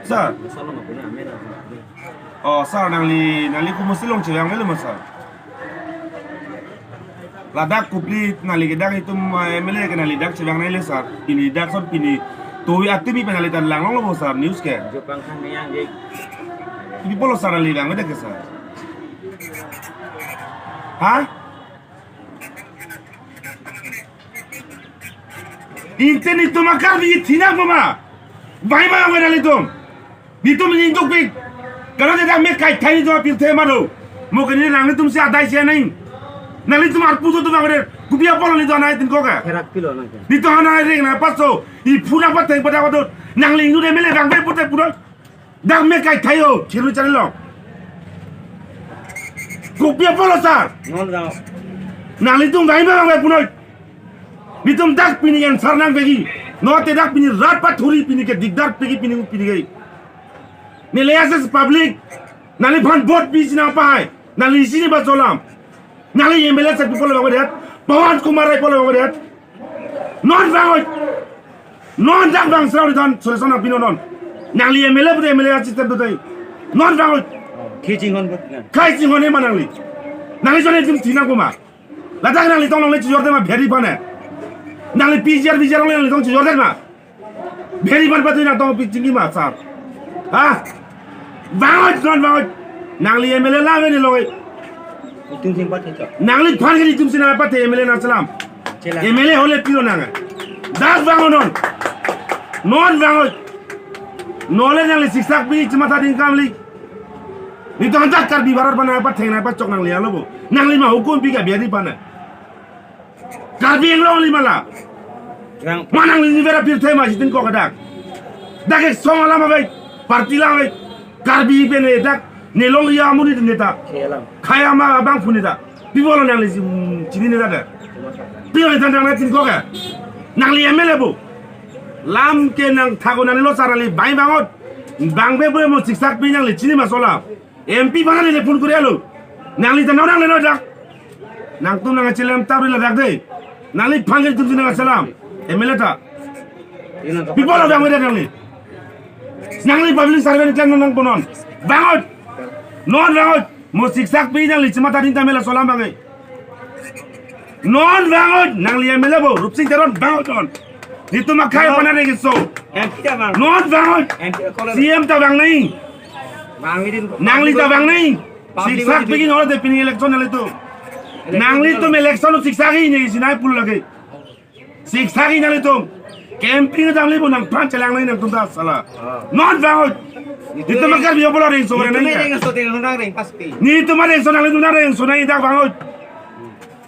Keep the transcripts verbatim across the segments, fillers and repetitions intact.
Sir. Oh, sir, nangli, nangli komatsi along chevang avelo ma, sir? Ladak Kopili nangli ke dak itum, eh, M L A ke nangli dak chevang nangli, sir. Pini dak son pini tovi atumi pen nangli tan langlonglo bo, sir, news ke. Jopang khan yang je. Pini pulo, sir, nangli vang dak ke, sir. Ha? Inte netum a-Karbi thinang ma? Vangve ma nanglitum. Netum ning dukpik. Karena dia mek kaithai netum apirthe ma do. Mo ke ne nanglitum si adai si nang. Nanglitum arpu do tum vangve. Kopi apot netum anai tin ko ke. Therak pilo nang ke. Netum anai ring na paso. I phura patheng pada pada. Nangli nu de M L A vangve pute pura. Dak mek kaithai o, chirlu chari lo. Kopi apotlo, sir? Non dao. Nanglitum vangve ma vangve punoi. Netum dak pini answer nangvekji. Note dak pini rat pathuri pini ke dikdar pekji pini pini ke. Neli as a public. Nangliphan vote pisi nangpahai. Nangli chini ba cholam. Nangli M L A sir pu pulo vangvedet. Pawan Kumar Rai pulo vangvedet. Non vangoi. Non dak vang srau di don solution nangpinon non. Nangli M L A pute M L A assistant pute. Non vangoi. Khei chinghon pute. Khei chinghon ma nangli. Nangli jone jim thinang ko ma. Ladak nangli tong longle chijorde ma bheri pane. Nangli P G R V G R longle nangli tong chijorde ma. Bheri pan patu nangtong pi chingki ma, sir. Ha? Vangoi, non vangoi. Nangli M L A lang ni longoi. Itum sing pathe chok. Nangliphan ke itum sing pathe M L A nangchelam. Chela. M L A hole pilo nang. Dak vangoi non. Non vangoi. Nole nangli siksak pi chimatha ding kamli. Netum dak Karbi barat bana patheng na pachok nangli alo bo. Nangli ma hukum pi ke bheri pane. Karbi Anglong li mala. Yang ma nangli ni vera pirthe ma chitin ko kadak. Dak ek song alam avek, party alam avek. Karbi pen ne dak, ne long ya muni ne ta. Khei alam. Khei ama abang puni ta. Pi pulo nangli si, mm, chini ne ta. Pi pulo tan nang tin ko ke. Nangli M L A bo. Lam ke nangthak-o nanglilo sir nangli vang vangot. Vangve pu mo siksak pi nangli chini ma cholam. M P aphan neli phone kori alo. Nangli ta nang nangle no dak. Nangtum nangchelam tabri ladak de. Nangliphan ke itum si nangchelam. M L A ta. Pi pulo vangvedet nangli. Nangli public servant klemnang punon. Vangot. Non vangot. Mo siksak pi nangli chimatha ding ta M L A cholam vangve. Non vangot, nangli M L A bo, Rupsing Teron vangot non. Netum akhai pana rengso. M P ta vang. Non vangot. M P ta kolom. C M ta vang nai. Vang idin. Nangli ta vang nai. Public siksak pi ke nangli pini election nanglitum. Election nanglitum nanglitum. Election siksak ke ne si nai pulo lagi. Siksak ke nanglitum. Campaign nanglitum nangphan chelang nai nangtum ta sala. Ah. Non vangot. Netum a-Karbi apotlo rengso nang. Netum rengso te nang reng pas pi. Netum rengso nanglitum nangrengso nai dak vangot.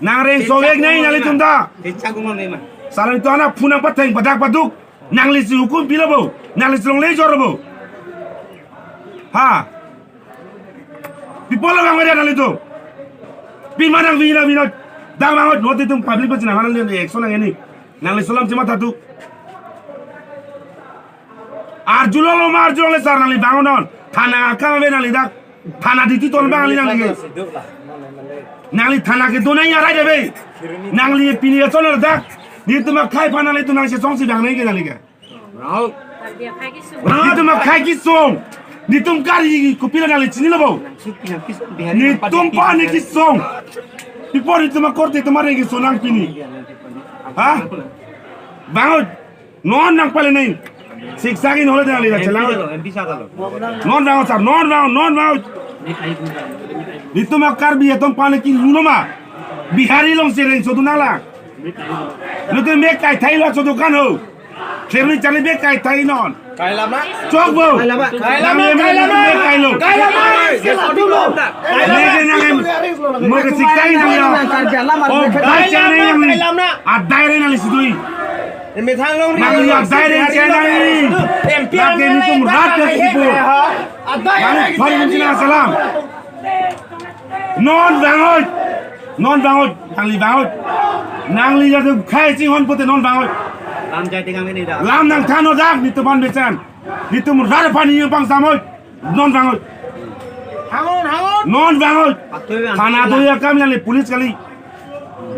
Nangrengso vek nai nanglitum ta. Kecha kumon ne ma. Sala netum ana phuna patheng padak paduk. Nangli si hukum pilo bo. Nangli si longle jor bo. Ha. Pi pulo vangvedet nanglitum. Pi ma nangvina vina. Dak vangot note itum public pachinang nangli action nang ini. Nangli cholam chimatha tu. Arjulonglo ma arjulongle sir nangli vangot non. Thana akam ave nangli dak. Thana duty ton bang nangli nangli ke. Nangli thana kedo nai arai dave. Nangli pini ya chon dak. Netum akhai pana nangli tu nangsi song si vang nai ke nangli ke. Netum akhai kesung. Netum Karbi kopilo nangli chinilo bo. Netum pani kesung. Pi pulo netum akorte netum areng kesung nang pini. Ha? Vangot. Non nangpale nai. Siksak ke nole nangli ta chelang. M P sir alo. Non vangot sir, non vangot, non vangot. Netum a-Karbi atum pani ke luno ma. Bihari along si rengso tu nanglang. Netum mek kaithai lo chodo kan ho. Kherni charli mek kaithai non. Kailama. Chok bo. Kailama. Nang M L A kailama. Mek kailo. Kailama. Kailama. Mek nang em. Mo ke siksak ke nang ya. Oh, bai channel yang ni. Kailama. Adai re nangli sidui. Methang long ri. Nangli adai re channel ni. M P lake netum rat ke sipu. Adai. Nangli phari mungkin salam. Non vangot. Non vangot. Nangli vangot. Nangli ya tu khai chinghon pute non vangot. Lam jai tingang ini dah. Lam nangthan o dak netum aphan besen. Netum rat aphan ni pangsamot. Non vangot. Hangon, hangon. Non vangot. Patu yang thana sana. Doya kam nangli police kali.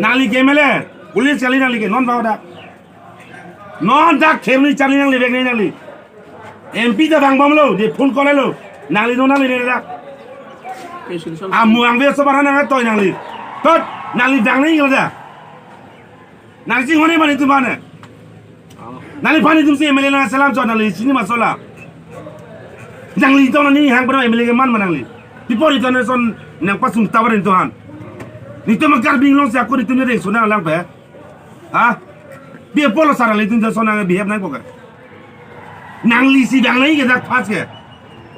Nangli ke M L A. Police kali nangli ke non vangot dak. Non dak kherni charli nangli vek nai nangli. M P ta vangbomlo, de phone call lo. Nangli non nangli ne dak. Amu angve so barha nang atoi nangli. Tot, nangli dang nangji kali ta. Nangchinghon-e ma netum aphan. Nangliphan netum si M L A nangselam chot nangli chini ma sola. Nangli to nangning hang pada M L A keman ma nangli. People itu nangson nangpasung tawar netum aphan. Netum ma Karbi Anglong si ako netum ne rengso nanglang pe. Ha? Pi apolo sar nanglitum jaso nang behave nangpo ke. Nangli si dang nangji ke dak pas ke.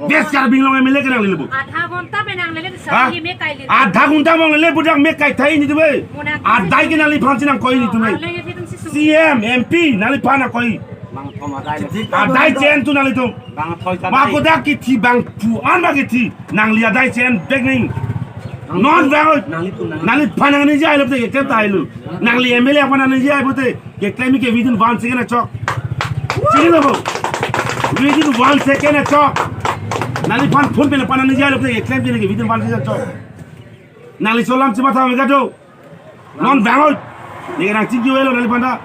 West Karbi Anglong M L A ke nangli le bu. Adha ghonta pen nanglele Ha? Sari me kaile. Adha ghonta mong le bu dak me kai thai netum e. Mona Adai ke nangliphan si nangkoi netum e. Arleng e thedung si su. C M, M P, nangliphan nangkoi. Bang thom adai le. Adai chen tu nanglitum. Bang thoi sa. Ma ko dak kithi bang pu an ma kithi. Nangli adai chen bek ning. Non bang oi. Nanglitum nang. Nangliphan nangniji ai lo te keklem tahai lo. Nangli M L A aphan nangniji ai pote keklem ke within one second achok. Chini lo bo. Within one second achok. Nangliphan phone pen aphan nangniji ai lo te keklem ke within one second achok. Nangli solam chimatha me kado. Non bang oi. Ne nangchingki-elo nangliphan ta.